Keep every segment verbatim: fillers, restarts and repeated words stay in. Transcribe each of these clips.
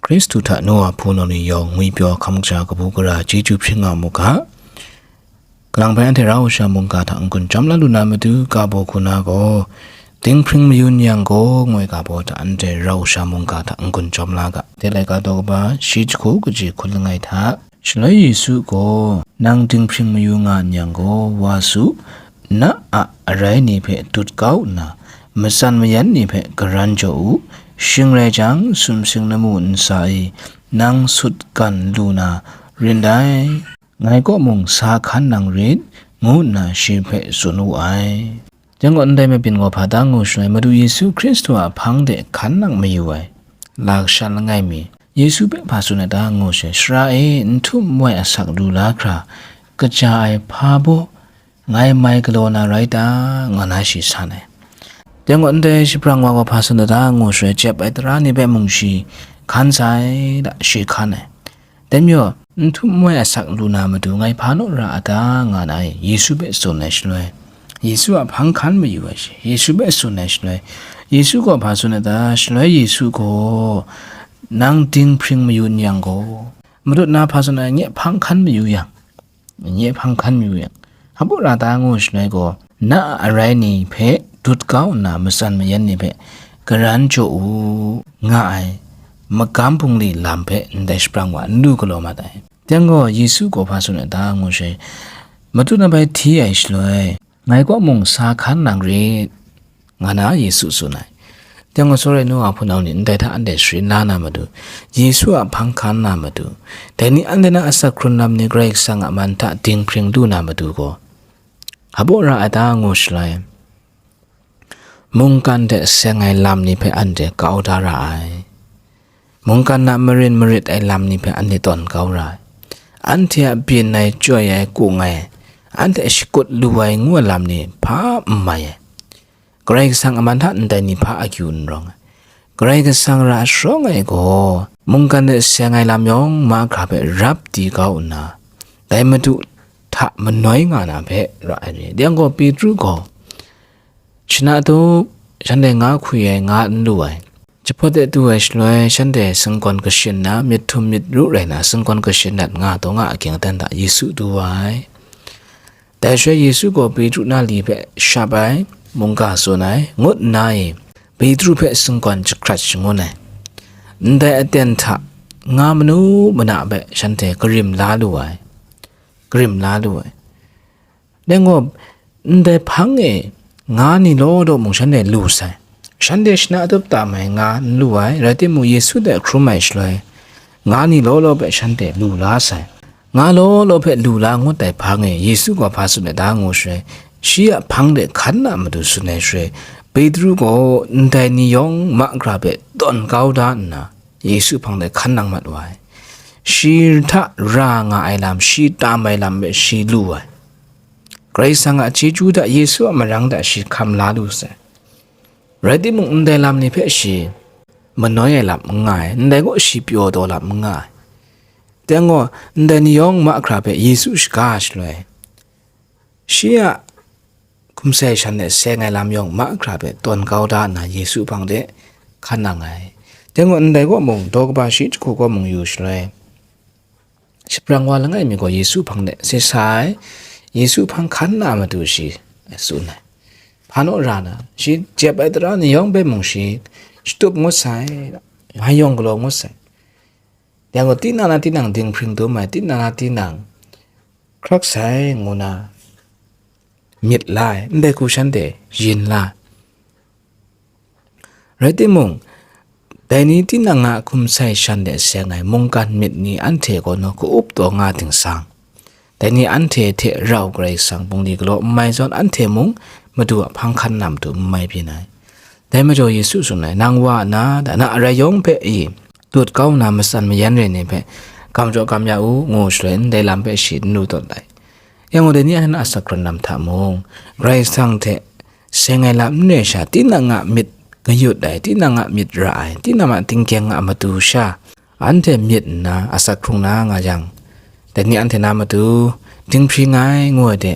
Hkristu hta nu a hpunau ni yawng ngwipyaw hkam kaja kabu gara chyeju hpring nga mu ga. Kalang hpe anhte rau sha mungga hta n-gun chyawm la lu na matu, ga baw hku na gaw, dinghpring mayu n yang gaw, ngoi ga baw hta anhte rau sha mungga hta n-gun chyawm la ga. Dai laika daw kaba shi jahku kaji hkun langai hta, Shaloi Yesu gaw, "Nang dinghpring mayu nga n yang gaw, wa su, na a arai ni hpe dut kau nna, matsan mayan ni hpe garan jaw u, shing rai jang, sumsing lamu ntsa e nang sut gan lu na rin dai, ngai kaw mung sa hkan nang rit," ngu nna shi hpe tsun wu ai. Dai gaw ndai mabyin gaw hpa ta ngu shaloi, Madu Yesu Hkristu a hpang de hkan nang mayu ai, lashan langai mi, Yesu hpe hpa tsun ai ta ngu shaloi, "Sara e, n htum n wai asak lu la hkra, kaja ai hpa baw ngai mai galaw na rai ta?" nga na shi san ai. Dai gaw ndai shabrang wa gaw hpa tsun ai ta ngu shaloi, jep ai tara ni hpe mung shi hkan sai da, shi hkan ai. Dai majaw, "N htum n wai asak lu na matu ngai hpa naw ra a ta?" nga na e, Yesu hpe tsun ai shaloi, Yesu a hpang hkan mayu ai shi, Yesu hpe tsun ai shaloi, Yesu gaw hpa tsun ai ta? Shaloi Yesu gaw, "Nang dinghpring mayu n yang gaw," madut na hpa tsun ai, nye hpang hkan mayu yang, nye hpang hkan mayu yang, hpa baw ra ta ngu shaloi gaw, "Na a arai ni hpe dut kau nna, matsan mayan ni hpe garan jaw u," nga ai magam bungli lam hpe ndai shabrang wa n lu galaw mat ai. Dai gaw Yesu gaw hpa tsun ai ta ngu shaloi, "Madu na bai hti ai shaloi, ngai kaw mung sa hkan nang rit," nga na Yesu tsun ai. Dai gaw sawrai nu a hpunau ni ndai hta anhte sharin la na matu, Yesu a hpang hkan na matu, dai ni anhte na asak hkrun lam ni Karai Kasang a man hta dinghpring lu na matu gaw, hpa baw ra ai ta ngu shaloi, mungkan hte seng ai lam ni hpe anhte kau da ra ai. Mungkan a marin marit ai lam ni hpe anhte tawn kau ra ai. Anhte a byin ai, chyoi ai, kung ai, anhte shakut lu ai ngu ai lam ni hpa n mai ai. Karai Kasang a man hta ndai ni hpa akyu n rawng ai. Karai Kasang ra sharawng ai gaw, mungkan hte seng ai lam yawng mahkra hpe rap di kau nna, dai Madu hta manoi nga na hpe ra ai re. Dai gaw Petru gaw, shana tup, shanhte nga hkwi ai, nga n lu ai. Jahpawt de du ai shaloi, shanhte singgawn kashin na, myit htum myit ru rai na, singgawn kashin dat nga taw nga aking aten hta Yesu du wa ai. Dai shaloi Yesu gaw Petru na li hpe shap ai, mungga tsun ai, ngut nna e, Petru hpe singgawn jahkrat shangun ai. Ndai aten hta nga manu mana hpe shanhte karim la lu ai, karim la lu ai. Dai gaw, ndai hpang e nga ni law law mung shanhte lu sai. Shanhte shana tup tam ai nga n lu ai, rai timung, Yesu hte hkrum ai shaloi, nga ni law law hpe shanhte lu la sai. Nga law law hpe lu la ngut ai hpang e, Yesu gaw hpa tsun ai ta ngu shaloi, shi a hpang de hkan na matu tsun ai shaloi, Petru gaw ndai ni yawng mahkra hpe tawn kau da nna, Yesu hpang de hkan nang mat wa ai. Shi hta ra nga ai lam, shi tam ai lam hpe shi lu ai. Karai Kasang a chyeju hta, Yesu a marang hta shi hkam la lu sai. Rai timung, ndai lam ni hpe shi manoi ai lam n nga ai, ndai gaw shi pyaw taw lam n nga ai. Dai gaw, ndai ni yawng mahkra hpe Yesu shaga shaloi, shi a hkum sai shan de seng ai lam yawng mahkra hpe tawn kau da nna, Yesu hpang de hkan nang ai. Dai gaw, ndai kaw mung, daw kaba shi jahku kaw mung yu shaloi, shabrang wa langai mi gaw Yesu hpang de se sa ai, Yesu hpang hkan na matu shi tsun ai. Hpa naw ra na, shi jep ai tara ni yawng hpe mung shi shatup ngut sai, han yawng galaw ngut sai. Yang gaw, tinang na tinang dinghpring dum ai, tinang na tinang hkrak sai ngu na myit la ai, ndai hku shanhte yin la ai. Rai timung, dai ni tinang a hkum sai shan de seng ai mungkan myit ni anhte gaw naw ka-up taw nga ting sang, dai ni anhte hte rau Karai Kasang bungli galaw n mai zawn, anhte mung Madu a hpang hkan na matu n mai byin ai. Dai majaw Yesu tsun ai, "Nang wa nna, da na arai yawng hpe i dut kau nna, matsan mayan re ni hpe gam jaw gam ya u," ngu shaloi, ndai lam hpe shi n lu tawn ai. Yang gaw, dai ni anhte a asak hkrun lam hta mung, Karai Kasang hte seng ai lam n re sha, tinang a myit kayut ai, tinang a myit ra ai, tinang a tingkyeng a matu sha, anhte myit nna asak hkrung na nga yang, dai ni anhte na matu dinghpring ai ngu ai de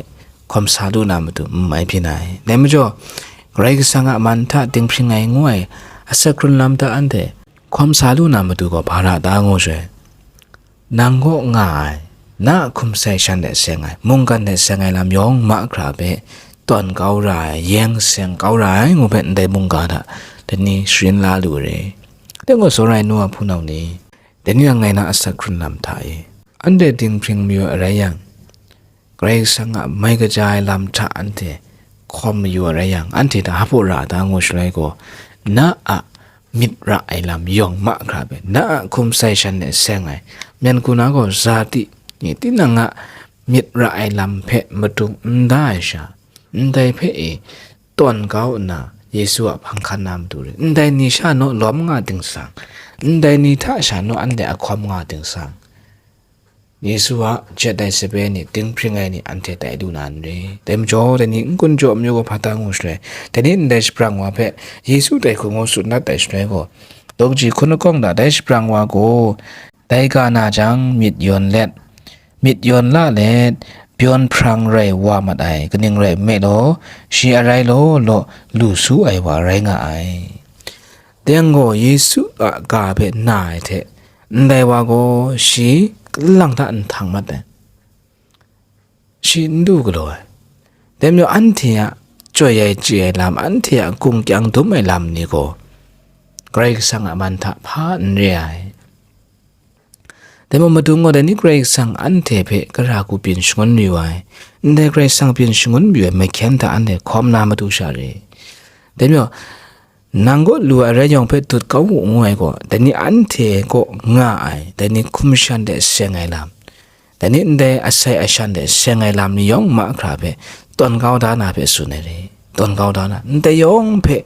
hkawm sa lu na matu n mai byin ai. Dai majaw, Karai Kasang a man hta dinghpring ai ngu ai asak hkrun lam hta anhte Hkawm sa lu na matu gaw hpa ra ta ngu shaloi, nang kaw nga ai, na a hkum sai shan de seng ai, mungkan de seng ai lam yawng mahkra hpe tawn kau ra ai, yeng seng kau ra ai ngu hpe ndai mungga hta dai ni sharin la lu re. Dai gaw, tsawra ai nu a hpunau ni, dai ni a ngai na asak hkrun lam hta e, anhte dinghpring mayu ai rai yang, Karai Kasang a mai kaja ai lam hta anhte hkawm mayu ai rai yang, anhte hta hpa ra ta ngu shaloi gaw, na a myit ra ai lam yawng mahkra hpe, na a hkum sai shan de seng ai, myen hku na gaw zati ni tinang a myit ra ai lam hpe madung n da ai sha, ndai hpe e tawn kau nna, Yesu a hpang hkan na matu re. Ndai ni sha naw lawm nga ting sang, ndai ni hta sha naw anhte a hkawm nga ting sang, Yesu a jet ai sape ni, dinghpring ai ni anhte tai lu na n re. Dai majaw, dai ni n-gun jaw amyu gaw hpa ta ngu shaloi, dai ni ndai shabrang wa hpe Yesu tai hku ngu tsun dat ai shaloi gaw, daw kaji hkun lakawng hta dai shabrang wa gaw, dai ga na jang myit yawn let, myit yawn la let, byawn hprang rai wa mat ai, kaning rai nme law, shi arai law law lu su ai wa rai nga ai. Deng gaw Yesu a ga hpe na ai hte, ndai wa gaw shi kalang hta nhtang mat ai, shi n du galaw ai. Dai majaw, anhte a chyoi ai chye ai lam, anhte a gung kyang dum ai lam ni gaw, Karai Kasang a man hta hpa n re ai. Dai majaw, madung gaw dai ni Karai Kasang anhte hpe gara hku byin shangun mayu ai, ndai Karai Kasang byin shangun mayu ai mahkyen hta anhte hkawm na matu sha re. Dai majaw, nang kaw lu ai rai yawng hpe dut kau u ngu ai gaw, dai ni anhte kaw nga ai, dai ni hkum shan de seng ai lam, dai ni ndai asai ashan de seng ai lam ni yawng mahkra hpe tawn kau da na hpe tsun ai re. Tawn kau da na, ndai yawng hpe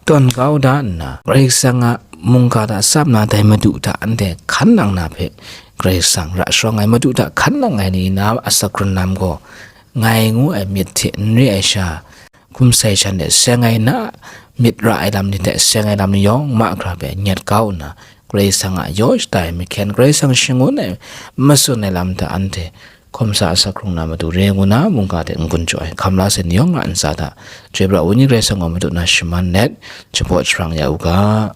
tawn kau da nna, Karai Kasang a mungga hta tsap na dai madu hta anhte hkan nang na hpe, Karai Kasang ra sharawng ai madu hta hkan nang ai ni na asak hkrun lam gaw, ngai ngu ai myit hte n re ai sha, hkum sai shan de seng ai na, myit ra ai lam ni hte seng ai lam ni yawng mahkra hpe nyet kau nna, Karai Kasang a yaw shada ai mahkyen, Karai Kasang shangun ai, matsun ai lam hta anhte hkawm sa asak hkrung na matu re ngu na, mungga hte n-gun jaw ai hkam la sai ni yawng a ntsa hta, Chyoi pra ai Wenyi Karai Kasang gaw madu na shaman let, shabaw sharang ya u ga.